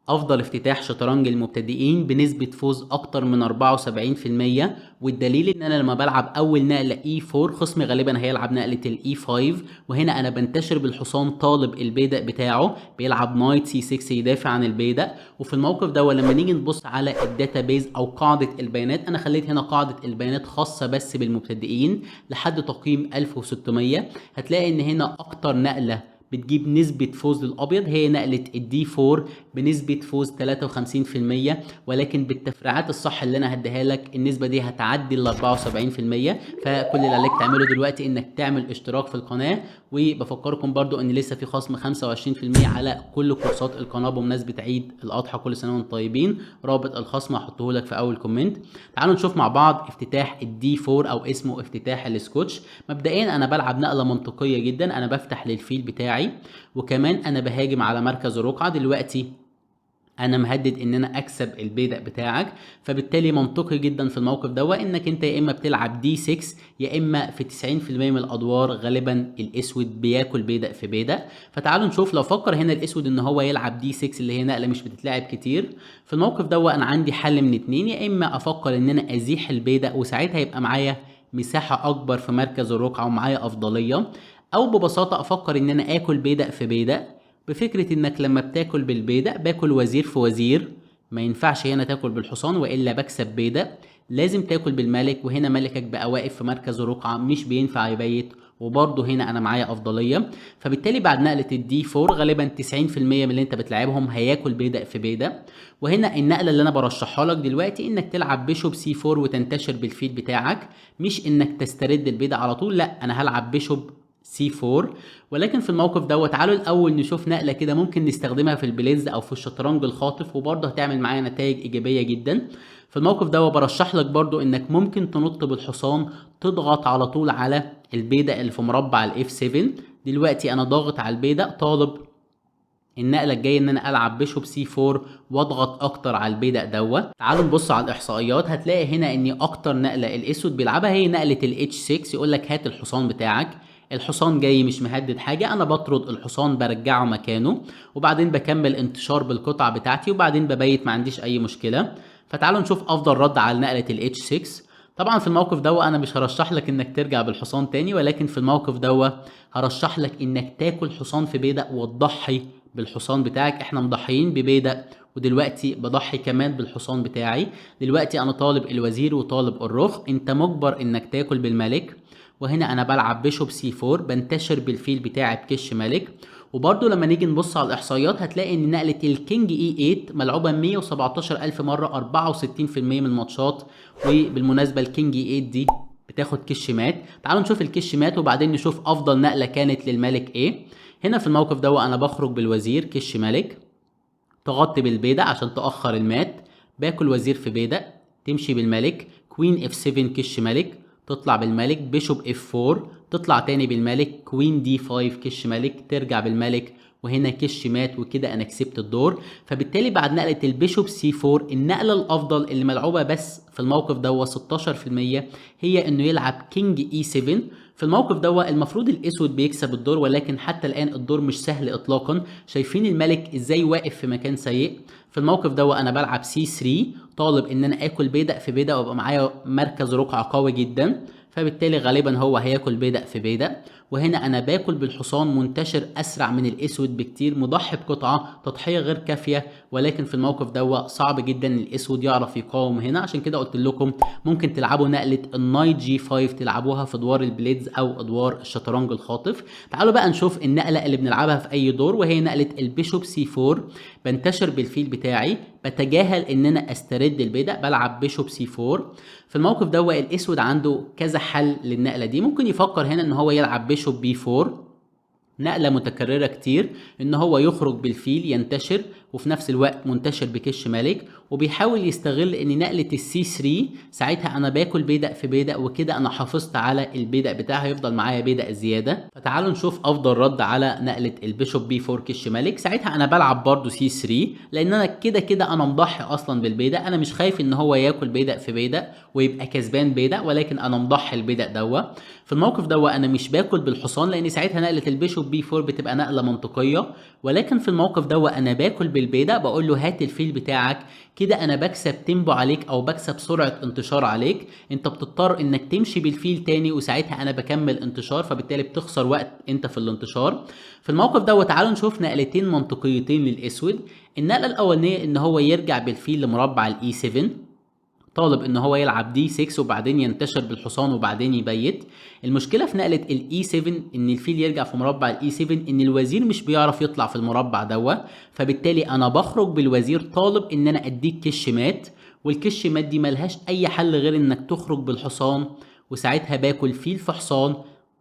افضل افتتاح شطرنج المبتدئين بنسبة فوز اكتر من 74%. والدليل ان انا لما بلعب اول نقلة E4 خصمي غالبا هيلعب نقلة ال E5، وهنا انا بنتشر بالحصان طالب البيدق بتاعه، بيلعب knight C6 يدافع عن البيدق. وفي الموقف ده لما نيجي نبص على ال database او قاعدة البيانات، انا خليت هنا قاعدة البيانات خاصة بس بالمبتدئين لحد تقييم 1600، هتلاقي ان هنا اكتر نقلة بتجيب نسبة فوز للأبيض هي نقلة ال D 4 بنسبة فوز 53%، ولكن بالتفريعات الصح اللي أنا هديها لك النسبة دي هتعدي ال 74%. فكل اللي عليك تعمله دلوقتي إنك تعمل اشتراك في القناة، وبفكركم برضو إن لسه في خصم 25% على كل كورسات القناة بمناسبة عيد الأضحى، كل سنة وانتم طيبين. رابط الخصم هحطه لك في أول comment. تعالوا نشوف مع بعض افتتاح ال D 4 أو اسمه افتتاح السكوتش. مبدئيا أنا بلعب نقلة منطقية جدا، أنا بفتح للفيل بتاعي، وكمان انا بهاجم على مركز الرقعة. دلوقتي انا مهدد ان انا اكسب البيدق بتاعك، فبالتالي منطقي جدا في الموقف ده انك انت يا اما بتلعب D 6 يا اما في 90% من الادوار غالبا الاسود بياكل بيدق في بيدق. فتعالوا نشوف لو فكر هنا الاسود ان هو يلعب D 6 اللي هي نقله مش بتتلعب كتير، في الموقف ده انا عندي حل من اتنين، يا اما افكر ان انا ازيح البيدق وساعتها يبقى معايا مساحة اكبر في مركز الرقعة ومعايا افضلية، او ببساطة افكر ان انا اكل بيدق في بيدق، بفكرة انك لما بتاكل بالبيدق باكل وزير في وزير، ما ينفعش هنا تاكل بالحصان والا بكسب بيدق، لازم تاكل بالملك، وهنا ملكك بقى واقف في مركز الرقعة مش بينفع يبيت، وبرضه هنا انا معايا افضلية. فبالتالي بعد نقلة ال D 4 غالبا 90% من اللي انت بتلعبهم هياكل بيدق في بيدق. وهنا النقلة اللي انا برشحها لك دلوقتي انك تلعب bishop C 4 وتنتشر بالفيل بتاعك، مش انك تسترد البيدق على طول، لا انا هلعب bishop C 4. ولكن في الموقف دوت تعالوا الاول نشوف نقله كده ممكن نستخدمها في ال blitz او في الشطرنج الخاطف، وبرضه هتعمل معايا نتائج ايجابية جدا. في الموقف دوت برشح لك برضه انك ممكن تنط بالحصان، تضغط على طول على البيدق اللي في مربع ال F 7. دلوقتي انا ضاغط على البيدق، طالب النقلة الجاية ان انا العب bishop C 4 واضغط اكتر على البيدق دوت. تعالوا نبص على الاحصائيات، هتلاقي هنا ان اكتر نقله الاسود بيلعبها هي نقله ال H 6، يقول لك هات الحصان بتاعك، الحصان جاي مش مهدد حاجة، انا بطرد الحصان برجعه مكانه، وبعدين بكمل انتشار بالقطعة بتاعتي، وبعدين ببيت ما عنديش اي مشكلة. فتعالوا نشوف افضل رد على نقلة ال H 6. طبعا في الموقف ده انا مش هرشح لك انك ترجع بالحصان تاني، ولكن في الموقف ده هرشح لك انك تاكل حصان في بيدق وتضحي بالحصان بتاعك. احنا مضحيين ببيدق ودلوقتي بضحي كمان بالحصان بتاعي. دلوقتي انا طالب الوزير وطالب الرخ، انت مجبر انك تاكل بالملك، وهنا انا بلعب bishop C 4 بنتشر بالفيل بتاعي بكش ملك. وبرده لما نيجي نبص على الاحصائيات هتلاقي ان نقله ال king E 8 ملعوبه 117,000 مرة، 64% من الماتشات. وبالمناسبة ال king E 8 دي بتاخد كش مات. تعالوا نشوف الكش مات وبعدين نشوف افضل نقله كانت للملك ايه. هنا في الموقف ده انا بخرج بالوزير كش ملك، تغطي بالبيدق عشان تاخر المات، باكل وزير في بيدق، تمشي بالملك queen F 7 كش ملك، تطلع بالملك bishop F 4، تطلع تاني بالملك queen D 5 كش ملك، ترجع بالملك، وهنا كش مات، وكده انا كسبت الدور. فبالتالي بعد نقلة ال bishop C 4 النقلة الافضل اللي ملعوبة بس في الموقف ده 16% هي انه يلعب king E 7. في الموقف ده المفروض الاسود بيكسب الدور، ولكن حتى الان الدور مش سهل اطلاقا. شايفين الملك ازاي واقف في مكان سيء. في الموقف ده انا بلعب C 3، طالب ان انا اكل بيدق في بيدق وابقى معايا مركز رقعة قوي جدا، فبالتالي غالبا هو هياكل بيدق في بيدق. وهنا انا باكل بالحصان منتشر اسرع من الاسود بكتير، مضحي بقطعه، تضحية غير كافيه، ولكن في الموقف ده صعب جدا الاسود يعرف يقاوم هنا. عشان كده قلت لكم ممكن تلعبوا نقله ال knight G 5، تلعبوها في ادوار ال blitz او ادوار الشطرنج الخاطف. تعالوا بقى نشوف النقلة اللي بنلعبها في اي دور، وهي نقله ال bishop C 4. بنتشر بالفيل بتاعي، بتجاهل ان انا استرد البيدق، بلعب bishop C 4. في الموقف ده الاسود عنده كذا حل للنقله دي. ممكن يفكر هنا ان هو يلعب bishop B 4، نقلة متكررة كتير، ان هو يخرج بالفيل ينتشر وفي نفس الوقت منتشر بكش ملك، وبيحاول يستغل ان نقلة ال C 3 ساعتها انا باكل بيدق في بيدق، وكده انا حافظت على البيدق بتاعها، هيفضل معايا بيدق زيادة. فتعالوا نشوف افضل رد على نقلة ال bishop B 4 كش ملك. ساعتها انا بلعب برضو C 3، لان انا كده كده انا مضحي اصلا بالبيدق، انا مش خايف ان هو ياكل بيدق في بيدق ويبقى كسبان بيدق، ولكن انا مضحي البيدق دوا. في الموقف دوا انا مش باكل بالحصان، لان ساعتها نقلة ال bishop B 4 بتبقى نقلة منطقية، ولكن في الموقف دوا انا باكل بالملك بالبيدق، بقول له هات الفيل بتاعك كده، انا بكسب tempo عليك او بكسب سرعة انتشار عليك. انت بتضطر انك تمشي بالفيل تاني وساعتها انا بكمل انتشار، فبالتالي بتخسر وقت انت في الانتشار. في الموقف ده تعالوا نشوف نقلتين منطقيتين للاسود. النقلة الاولانية ان هو يرجع بالفيل لمربع ال E 7، طالب ان هو يلعب D 6 وبعدين ينتشر بالحصان وبعدين يبيت. المشكلة في نقله ال E 7 ان الفيل يرجع في مربع ال E 7 ان الوزير مش بيعرف يطلع في المربع دوا، فبالتالي انا بخرج بالوزير طالب ان انا اديك كش مات، والكش مات دي ملهاش اي حل غير انك تخرج بالحصان، وساعتها باكل فيل في حصان.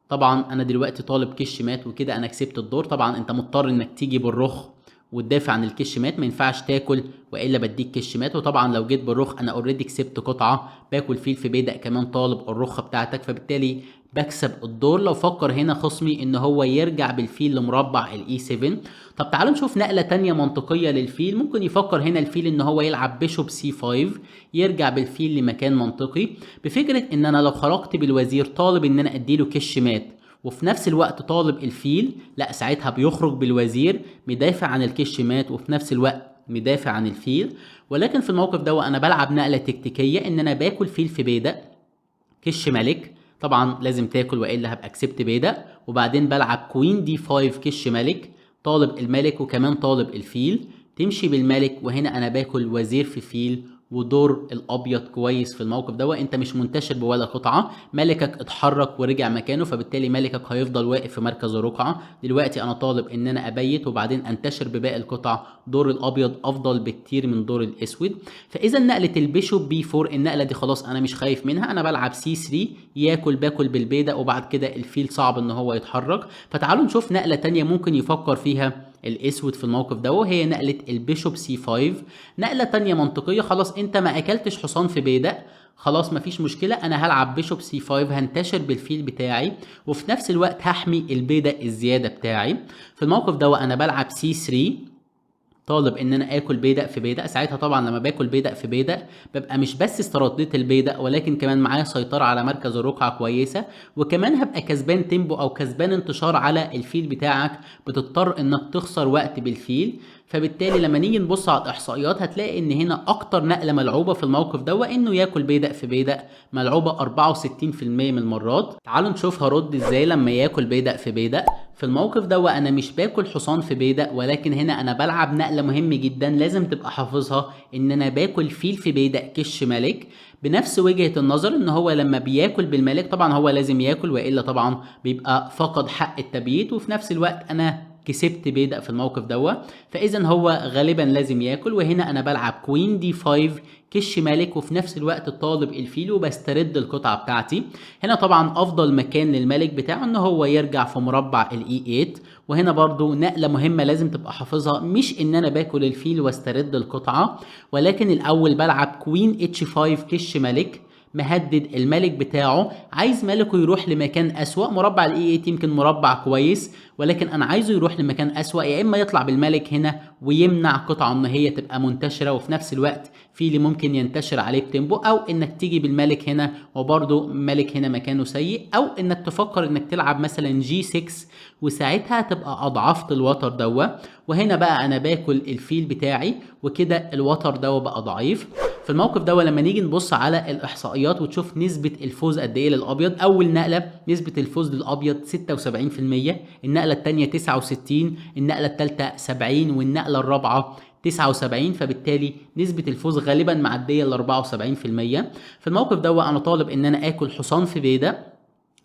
طبعا انا دلوقتي طالب كش مات وكده انا كسبت الدور. طبعا انت مضطر انك تيجي بالرخ وتدافع عن الكش مات، ما ينفعش تاكل والا بديك كش مات. وطبعا لو جيت بالرخ انا already كسبت قطعه، باكل فيل في بيدق كمان طالب الرخه بتاعتك، فبالتالي بكسب الدور. لو فكر هنا خصمي ان هو يرجع بالفيل لمربع ال E 7. طب تعالوا نشوف نقله تانية منطقية للفيل. ممكن يفكر هنا الفيل ان هو يلعب bishop C 5، يرجع بالفيل لمكان منطقي، بفكره ان انا لو خرجت بالوزير طالب ان انا اديله كش مات وفي نفس الوقت طالب الفيل، لا ساعتها بيخرج بالوزير مدافع عن الكش مات وفي نفس الوقت مدافع عن الفيل. ولكن في الموقف ده انا بلعب نقله تكتيكية ان انا باكل فيل في بيدق كش ملك، طبعا لازم تاكل والا هبقى كسبت بيدق، وبعدين بلعب queen D 5 كش ملك طالب الملك وكمان طالب الفيل، تمشي بالملك، وهنا انا باكل وزير في فيل، ودور الابيض كويس في الموقف ده. انت مش منتشر بولا قطعه، ملكك اتحرك ورجع مكانه، فبالتالي ملكك هيفضل واقف في مركز الرقعة. دلوقتي انا طالب ان انا ابيت وبعدين انتشر بباقي القطع، دور الابيض افضل بكتير من دور الاسود. فاذا نقله ال bishop B 4 النقلة دي خلاص انا مش خايف منها، انا بلعب C 3 ياكل باكل بالبيدق، وبعد كده الفيل صعب ان هو يتحرك. فتعالوا نشوف نقله تانية ممكن يفكر فيها الاسود في الموقف ده، وهي نقله ال bishop C 5. نقله تانية منطقية، خلاص انت ما اكلتش حصان في بيدق، خلاص مفيش مشكلة، انا هلعب bishop C 5، هنتشر بالفيل بتاعي وفي نفس الوقت هحمي البيدق الزيادة بتاعي. في الموقف ده انا بلعب C 3 طالب ان انا اكل بيدق في بيدق. ساعتها طبعا لما باكل بيدق في بيدق ببقى مش بس استرديت البيدق، ولكن كمان معايا سيطرة على مركز الرقعة كويسة، وكمان هبقى كسبان tempo او كسبان انتشار على الفيل بتاعك، بتضطر انك تخسر وقت بالفيل. فبالتالي لما نيجي نبص على الاحصائيات هتلاقي ان هنا اكتر نقله ملعوبه في الموقف ده انه ياكل بيدق في بيدق، ملعوبه 64% من المرات. تعالوا نشوف هرد ازاي لما ياكل بيدق في بيدق. في الموقف ده انا مش باكل حصان في بيدق، ولكن هنا انا بلعب نقله مهمة جدا لازم تبقى حافظها، ان انا باكل فيل في بيدق كش ملك. بنفس وجهة النظر ان هو لما بياكل بالملك طبعا هو لازم ياكل والا طبعا بيبقى فقد حق التبييت، وفي نفس الوقت انا كسبت بيدق في الموقف دوا، فاذا هو غالبا لازم ياكل. وهنا انا بلعب queen D 5 كش ملك وفي نفس الوقت طالب الفيل وبسترد القطعة بتاعتي. هنا طبعا افضل مكان للملك بتاعه ان هو يرجع في مربع ال E 8. وهنا برضو نقله مهمة لازم تبقى حافظها، مش ان انا باكل الفيل واسترد القطعة، ولكن الاول بلعب queen H 5 كش ملك مهدد الملك بتاعه، عايز ملكه يروح لمكان اسوأ. مربع ال E 8 يمكن مربع كويس، ولكن انا عايزه يروح لمكان اسوأ، يا اما يطلع بالملك هنا ويمنع قطعه ان هي تبقى منتشرة وفي نفس الوقت فيل ممكن ينتشر عليه ب tempo، او انك تيجي بالملك هنا وبرده ملك هنا مكانه سيء، او انك تفكر انك تلعب مثلا G 6 وساعتها تبقى اضعفت الوتر دوا. وهنا بقى انا باكل الفيل بتاعي وكده الوتر دوا بقى ضعيف. في الموقف ده لما نيجي نبص على الاحصائيات وتشوف نسبه الفوز قد ايه للابيض، اول نقله نسبه الفوز للابيض 76%، النقلة الثانية 69، النقلة الثالثة 70، والنقله الرابعة 79، فبالتالي نسبه الفوز غالبا معدية ل 74%. في الموقف ده انا طالب ان انا اكل حصان في بيدق،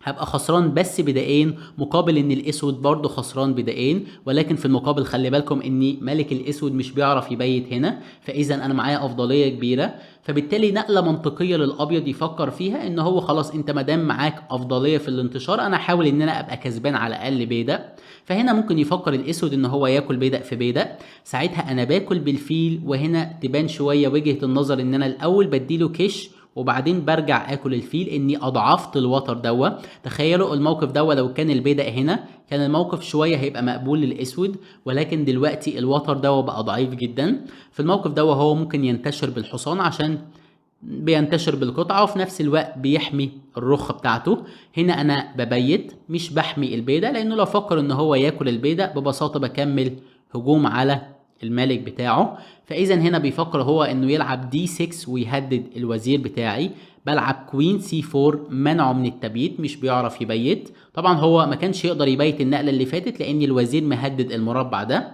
هبقى خسران بس بدقين مقابل ان الاسود برضه خسران بدقين، ولكن في المقابل خلي بالكم ان ملك الاسود مش بيعرف يبيت هنا، فاذا انا معايا افضلية كبيرة. فبالتالي نقله منطقية للابيض يفكر فيها ان هو خلاص انت ما دام معاك افضلية في الانتشار انا احاول ان انا ابقى كسبان على الاقل بيدق. فهنا ممكن يفكر الاسود ان هو ياكل بيدق في بيدق، ساعتها انا باكل بالفيل، وهنا تبان شوية وجهه النظر ان انا الاول بديله كش وبعدين برجع اكل الفيل، اني اضعفت الوتر دوا. تخيلوا الموقف دوا لو كان البيدق هنا كان الموقف شوية هيبقى مقبول للاسود، ولكن دلوقتي الوتر دوا بقى ضعيف جدا. في الموقف دوا هو ممكن ينتشر بالحصان عشان بينتشر بالقطعه وفي نفس الوقت بيحمي الرخ بتاعته. هنا انا ببيت مش بحمي البيدق، لانه لو فكر ان هو ياكل البيدق ببساطة بكمل هجوم على الملك بتاعه. فاذا هنا بيفكر هو انه يلعب D 6 ويهدد الوزير بتاعي. بلعب queen C 4، منعه من التبييت، مش بيعرف يبيت. طبعا هو ما كانش يقدر يبيت النقلة اللي فاتت لان الوزير مهدد المربع ده.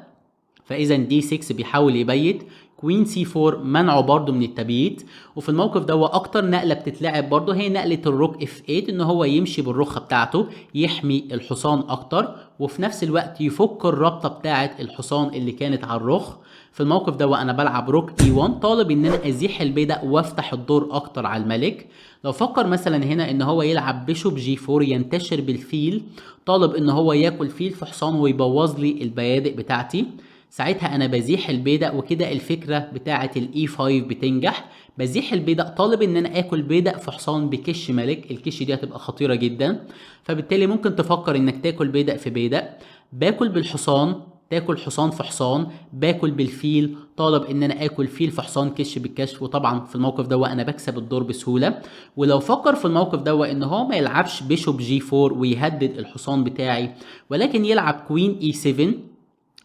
فاذا D 6 بيحاول يبيت، queen C 4 منعه برده من التبييت. وفي الموقف ده اكتر نقله بتتلعب برده هي نقله ال rook F 8، ان هو يمشي بالرخه بتاعته يحمي الحصان اكتر، وفي نفس الوقت يفك الرابطة بتاعه الحصان اللي كانت على الرخ. في الموقف ده انا بلعب rook E 1، طالب ان انا ازيح البيدق وافتح الدور اكتر على الملك. لو فكر مثلا هنا ان هو يلعب bishop G 4 ينتشر بالفيل، طالب ان هو ياكل فيل في حصان ويبوظ لي البيادق بتاعتي. ساعتها انا بزيح البيدق، وكده الفكرة بتاعه ال E 5 بتنجح. بزيح البيدق طالب ان انا اكل بيدق في حصان بكش ملك، الكش دي هتبقى خطيرة جدا. فبالتالي ممكن تفكر انك تاكل بيدق في بيدق، باكل بالحصان، تاكل حصان في حصان، باكل بالفيل، طالب ان انا اكل فيل في حصان كش بالكشف. وطبعا في الموقف ده انا بكسب الدور بسهولة. ولو فكر في الموقف ده ان هو ما يلعبش bishop G 4 ويهدد الحصان بتاعي، ولكن يلعب queen E 7،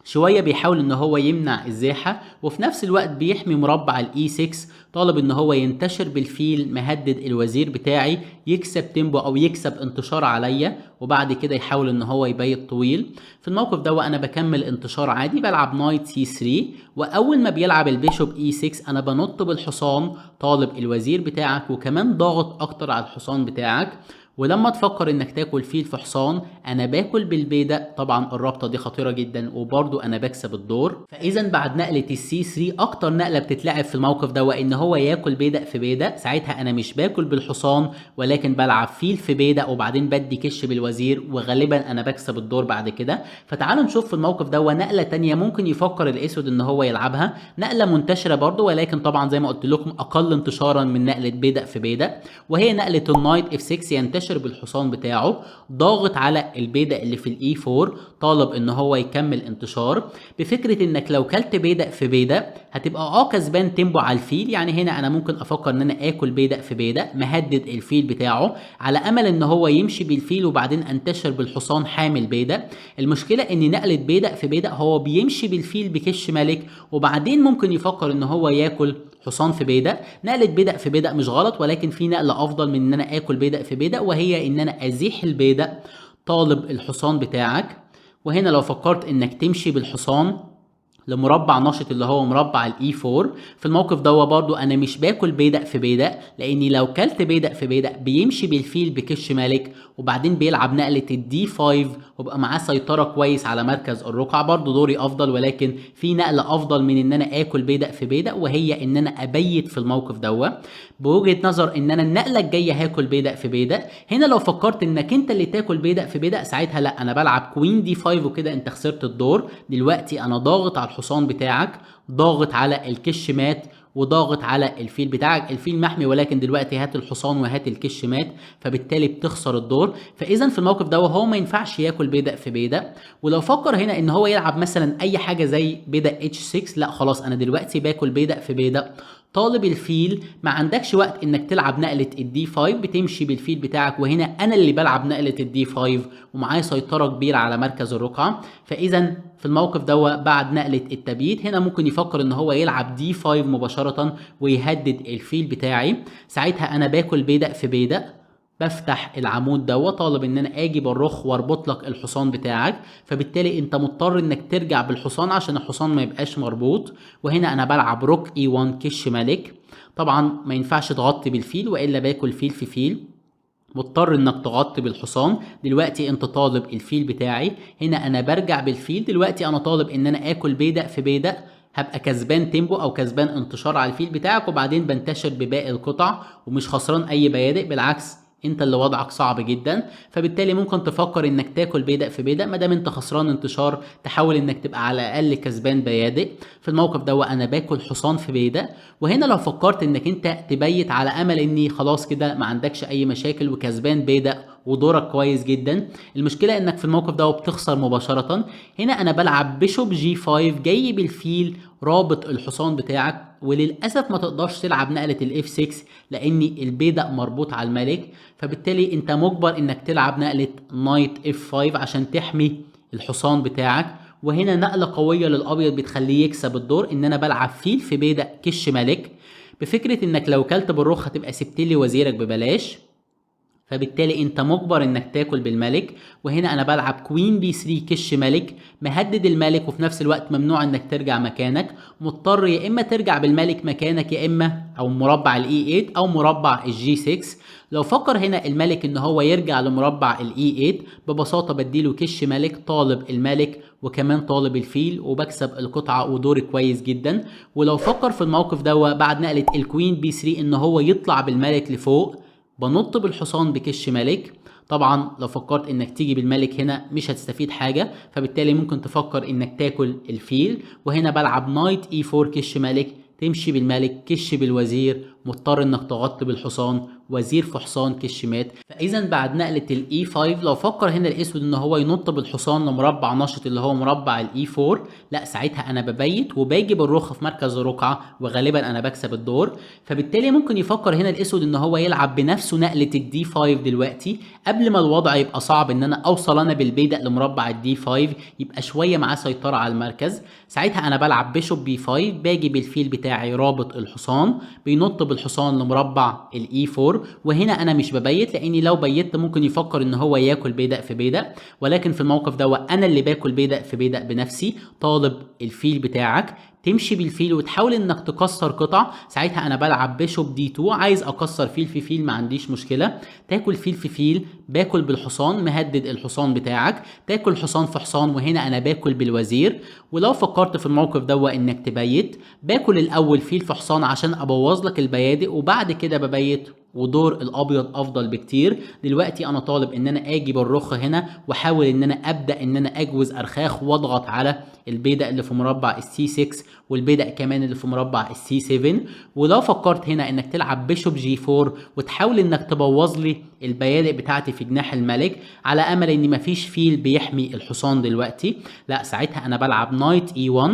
شوية بيحاول ان هو يمنع الزاحه، وفي نفس الوقت بيحمي مربع ال E 6، طالب ان هو ينتشر بالفيل مهدد الوزير بتاعي، يكسب tempo او يكسب انتشار عليا، وبعد كده يحاول ان هو يبيت طويل. في الموقف ده انا بكمل انتشار عادي، بلعب knight C 3، واول ما بيلعب ال bishop E 6 انا بنط بالحصان طالب الوزير بتاعك، وكمان ضاغط اكتر على الحصان بتاعك. ولما تفكر انك تاكل فيل في حصان انا باكل بالبيدق، طبعا الرابطة دي خطيرة جدا، وبرده انا بكسب الدور. فاذا بعد نقله ال C 3 اكتر نقله بتتلعب في الموقف ده وان هو ياكل بيدق في بيدق. ساعتها انا مش باكل بالحصان ولكن بلعب فيل في بيدق، وبعدين بدي كش بالوزير، وغالبا انا بكسب الدور بعد كده. فتعالوا نشوف في الموقف ده نقله ثانية ممكن يفكر الاسود ان هو يلعبها، نقله منتشرة برده ولكن طبعا زي ما قلت لكم اقل انتشارا من نقله بيدق في بيدق، وهي نقله ال knight F 6. ينتشر بالحصان بتاعه، ضاغط على البيدق اللي في ال E 4، طالب ان هو يكمل انتشار، بفكره انك لو كلت بيدق في بيدق هتبقى كسبان tempo على الفيل. يعني هنا انا ممكن افكر ان انا اكل بيدق في بيدق مهدد الفيل بتاعه على امل ان هو يمشي بالفيل وبعدين انتشر بالحصان حامل بيدق. المشكلة ان نقله بيدق في بيدق هو بيمشي بالفيل بكش ملك، وبعدين ممكن يفكر ان هو ياكل حصان في بيدق. نقله بيدق في بيدق مش غلط، ولكن في نقله افضل من ان انا اكل بيدق في بيدق، وهي ان انا ازيح البيدق طالب الحصان بتاعك. وهنا لو فكرت انك تمشي بالحصان لمربع نشط اللي هو مربع ال E 4، في الموقف ده برضو انا مش باكل بيدق في بيدق، لاني لو كلت بيدق في بيدق بيمشي بالفيل بكش ملك، وبعدين بيلعب نقله ال D 5 وبقى معاه سيطرة كويس على مركز الرقعة. برضو دوري افضل، ولكن في نقله افضل من ان انا اكل بيدق في بيدق، وهي ان انا ابيت في الموقف ده بوجهه نظر ان انا النقلة الجاية هاكل بيدق في بيدق. هنا لو فكرت انك انت اللي تاكل بيدق في بيدق ساعتها لا، انا بلعب queen D 5 وكده انت خسرت الدور. دلوقتي انا ضاغط على الحصان بتاعك، ضاغط على الكش مات، وضاغط على الفيل بتاعك. الفيل محمي، ولكن دلوقتي هات الحصان وهات الكش مات، فبالتالي بتخسر الدور. فاذا في الموقف ده هو ما ينفعش ياكل بيدق في بيدق. ولو فكر هنا ان هو يلعب مثلا اي حاجة زي بيدق H 6، لا خلاص انا دلوقتي باكل بيدق في بيدق طالب الفيل. ما عندكش وقت انك تلعب نقله ال D 5، بتمشي بالفيل بتاعك، وهنا انا اللي بلعب نقله ال D 5 ومعايا سيطرة كبيرة على مركز الرقعة. فاذا في الموقف ده بعد نقله التبييت هنا ممكن يفكر ان هو يلعب D 5 مباشرة ويهدد الفيل بتاعي. ساعتها انا باكل بيدق في بيدق، بفتح العمود ده طالب ان انا اجي بالرخ واربط لك الحصان بتاعك، فبالتالي انت مضطر انك ترجع بالحصان عشان الحصان ما يبقاش مربوط. وهنا انا بلعب rook E 1 كش ملك، طبعا ما ينفعش تغطي بالفيل والا باكل فيل في فيل، مضطر انك تغطي بالحصان. دلوقتي انت طالب الفيل بتاعي، هنا انا برجع بالفيل. دلوقتي انا طالب ان انا اكل بيدق في بيدق، هبقى كسبان tempo او كسبان انتشار على الفيل بتاعك، وبعدين بنتشر بباقي القطع ومش خسران اي بيادق، بالعكس انت اللي وضعك صعب جدا. فبالتالي ممكن تفكر انك تاكل بيدق في بيدق، ما دام انت خسران انتشار تحاول انك تبقى على الاقل كسبان بيادق. في الموقف ده انا باكل حصان في بيدق. وهنا لو فكرت انك انت تبيت على امل اني خلاص كده ما عندكش اي مشاكل وكسبان بيدق ودورك كويس جدا، المشكلة انك في الموقف ده بتخسر مباشرة. هنا انا بلعب bishop G 5 جاي بالفيل رابط الحصان بتاعك، وللاسف ما تقدرش تلعب نقله ال F 6 لان البيدق مربوط على الملك، فبالتالي انت مجبر انك تلعب نقله knight F 5 عشان تحمي الحصان بتاعك. وهنا نقله قوية للابيض بتخليه يكسب الدور، ان انا بلعب فيل في بيدق كش ملك، بفكره انك لو كلت بالرخ هتبقى سبت لي وزيرك ببلاش، فبالتالي انت مجبر انك تاكل بالملك. وهنا انا بلعب queen B 3 كش ملك، مهدد الملك، وفي نفس الوقت ممنوع انك ترجع مكانك، مضطر يا اما ترجع بالملك مكانك يا اما او مربع ال E 8 او مربع ال G 6. لو فكر هنا الملك ان هو يرجع لمربع ال E 8 ببساطة بديله كش ملك، طالب الملك وكمان طالب الفيل، وبكسب القطعة ودوري كويس جدا. ولو فكر في الموقف ده بعد نقله ال queen B 3 ان هو يطلع بالملك لفوق، بنط بالحصان بكش ملك. طبعا لو فكرت انك تيجي بالملك هنا مش هتستفيد حاجة، فبالتالي ممكن تفكر انك تاكل الفيل. وهنا بلعب knight E 4 كش ملك، تمشي بالملك كش بالوزير، مضطر انك تغطي بالحصان، وزير في حصان كش مات. فاذا بعد نقله ال E 5 لو فكر هنا الاسود ان هو ينط بالحصان لمربع نشط اللي هو مربع ال E 4، لا ساعتها انا ببيت وباجي بالرخ في مركز الرقعة، وغالبا انا بكسب الدور. فبالتالي ممكن يفكر هنا الاسود ان هو يلعب بنفسه نقله ال D 5 دلوقتي قبل ما الوضع يبقى صعب، ان انا اوصل انا بالبيدق لمربع ال D 5، يبقى شوية معاه سيطرة على المركز. ساعتها انا بلعب bishop B 5، باجي بالفيل بتاعي رابط الحصان، بينط بالحصان لمربع ال E 4. وهنا انا مش ببيت، لاني لو بيت ممكن يفكر ان هو ياكل بيدق في بيدق، ولكن في الموقف ده انا اللي باكل بيدق في بيدق بنفسي. طالب الفيل بتاعك، تمشي بالفيل وتحاول انك تكسر قطع. ساعتها انا بلعب bishop D 2، عايز اكسر فيل في فيل ما عنديش مشكلة، تاكل فيل في فيل، باكل بالحصان مهدد الحصان بتاعك، تاكل حصان في حصان، وهنا انا باكل بالوزير. ولو فكرت في الموقف ده انك تبيت، باكل الاول فيل في حصان عشان ابوظ لك البيادق، وبعد كده ببيت، ودور الابيض افضل بكتير. دلوقتي انا طالب ان انا اجي بالرخ هنا واحاول ان انا ابدا ان انا اجوز ارخاخ واضغط على البيدق اللي في مربع ال C 6 والبيدق كمان اللي في مربع ال C 7. ولو فكرت هنا انك تلعب bishop G 4 وتحاول انك تبوظ لي البيادق بتاعتي في جناح الملك على امل ان مفيش فيل بيحمي الحصان دلوقتي، لا ساعتها انا بلعب knight E 1،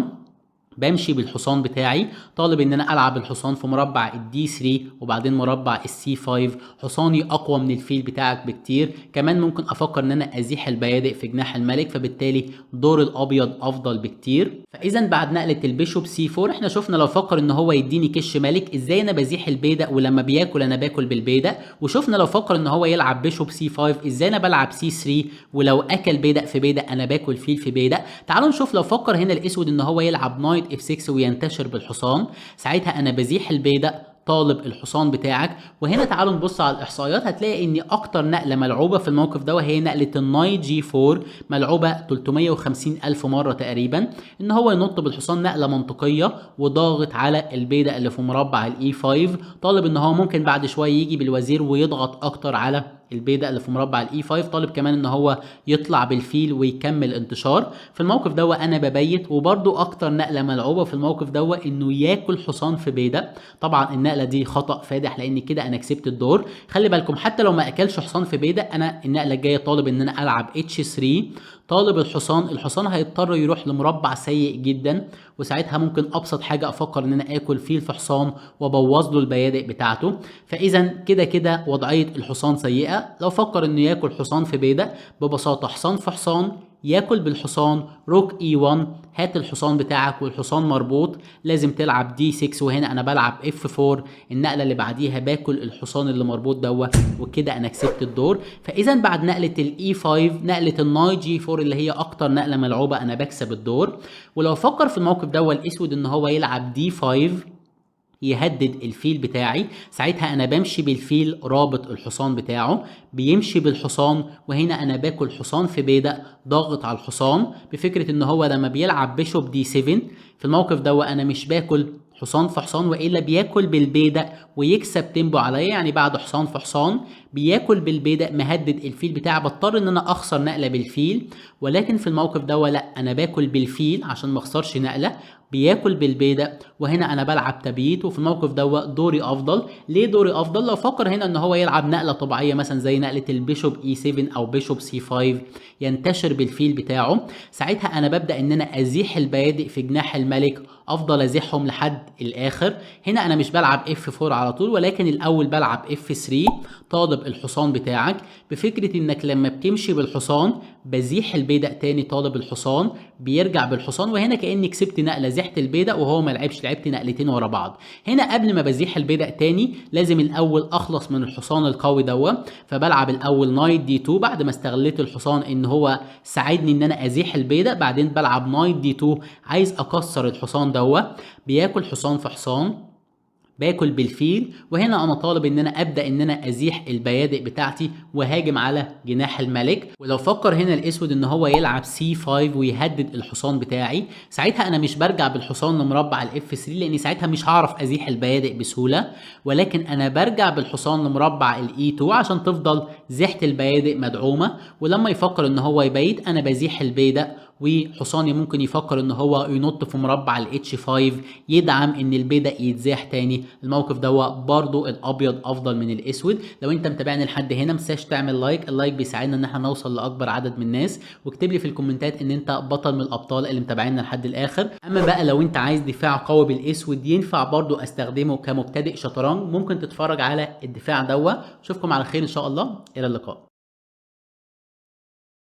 بمشي بالحصان بتاعي، طالب ان انا العب الحصان في مربع ال D 3 وبعدين مربع ال C 5، حصاني اقوى من الفيل بتاعك بكتير. كمان ممكن افكر ان انا ازيح البيادق في جناح الملك، فبالتالي دور الابيض افضل بكتير. فاذا بعد نقله ال bishop C 4 احنا شفنا لو فكر ان هو يديني كش ملك ازاي انا بزيح البيدق، ولما بياكل انا باكل بالبيدق. وشفنا لو فكر ان هو يلعب bishop C 5 ازاي انا بلعب C 3، ولو اكل بيدق في بيدق انا باكل فيل في بيدق. تعالوا نشوف لو فكر هنا الاسود ان هو يلعب knight F 6 وينتشر بالحصان، ساعتها انا بزيح البيدق طالب الحصان بتاعك. وهنا تعالوا نبص على الاحصائيات، هتلاقي ان اكتر نقله ملعوبه في الموقف ده وهي نقله ال knight G 4، ملعوبه 350 الف مرة تقريبا، ان هو ينط بالحصان نقله منطقية وضاغط على البيدق اللي في مربع ال E 5، طالب ان هو ممكن بعد شوية يجي بالوزير ويضغط اكتر على البيدق اللي في مربع ال E 5، طالب كمان ان هو يطلع بالفيل ويكمل انتشار. في الموقف ده انا ببيت، وبرده اكتر نقله ملعوبه في الموقف ده انه ياكل حصان في بيدق. طبعا النقلة دي خطا فادح لان كده انا كسبت الدور. خلي بالكم حتى لو ما اكلش حصان في بيدق، انا النقلة الجاية طالب ان انا العب H 3، طالب الحصان، الحصان هيضطر يروح لمربع سيء جدا، وساعتها ممكن ابسط حاجة افكر ان انا اكل فيل في حصان وابوظ له البيادق بتاعته. فاذا كده كده وضعية الحصان سيئه. لو فكر انه ياكل حصان في بيدق، ببساطة حصان في حصان، ياكل بالحصان، rook E 1، هات الحصان بتاعك والحصان مربوط، لازم تلعب D 6، وهنا انا بلعب F 4، النقلة اللي بعديها باكل الحصان اللي مربوط دوت، وكده انا كسبت الدور. فاذا بعد نقله ال E 5 نقله ال knight G 4 اللي هي اكتر نقله ملعوبه انا بكسب الدور. ولو فكر في الموقف دوت الاسود ان هو يلعب D 5 يهدد الفيل بتاعي، ساعتها انا بمشي بالفيل رابط الحصان بتاعه، بيمشي بالحصان، وهنا انا باكل حصان في بيدق، ضاغط على الحصان بفكره ان هو لما بيلعب bishop D 7 في الموقف ده انا مش باكل حصان في حصان، والا بياكل بالبيدق ويكسب tempo عليا. يعني بعد حصان في حصان بياكل بالبيدق مهدد الفيل بتاعي، بضطر ان انا اخسر نقله بالفيل، ولكن في الموقف ده لا، انا باكل بالفيل عشان ما اخسرش نقله، بياكل بالبيدق، وهنا انا بلعب تبييت. وفي الموقف دوت دوري افضل. ليه دوري افضل؟ لو فكر هنا ان هو يلعب نقله طبيعية مثلا زي نقله ال bishop E 7 او bishop C 5 ينتشر بالفيل بتاعه، ساعتها انا ببدا ان انا ازيح البيادق في جناح الملك، افضل ازيحهم لحد الاخر. هنا انا مش بلعب F 4 على طول، ولكن الاول بلعب F 3 طالب الحصان بتاعك، بفكره انك لما بتمشي بالحصان بزيح البيدق تاني طالب الحصان، بيرجع بالحصان، وهنا كاني كسبت نقله، زحت البيدق وهو ما لعبش، لعبت نقلتين ورا بعض. هنا قبل ما بزيح البيدق تاني لازم الاول اخلص من الحصان القوي دوا، فبلعب الاول knight D 2 بعد ما استغليت الحصان ان هو ساعدني ان انا ازيح البيدق، بعدين بلعب knight D 2 عايز اكسر الحصان دوا، بياكل حصان في حصان، باكل بالفيل، وهنا انا طالب ان انا ابدا ان انا ازيح البيادق بتاعتي وهاجم على جناح الملك. ولو فكر هنا الاسود ان هو يلعب C 5 ويهدد الحصان بتاعي، ساعتها انا مش برجع بالحصان لمربع ال F 3 لان ساعتها مش هعرف ازيح البيادق بسهولة، ولكن انا برجع بالحصان لمربع ال E 2 عشان تفضل زيحه البيادق مدعومة، ولما يفكر ان هو يبيت انا بزيح البيدق، وحصاني ممكن يفكر ان هو ينط في مربع ال H 5 يدعم ان البيدق يتزاح تاني. الموقف ده برضو الابيض افضل من الاسود. لو انت متابعني لحد هنا متنساش تعمل like، ال like بيساعدنا ان احنا نوصل لاكبر عدد من الناس، واكتب لي في الكومنتات ان انت بطل من الابطال اللي متابعينا لحد الاخر. اما بقى لو انت عايز دفاع قوي بالاسود ينفع برضو استخدمه كمبتدئ شطرنج، ممكن تتفرج على الدفاع دوا. اشوفكم على خير ان شاء الله، الى اللقاء.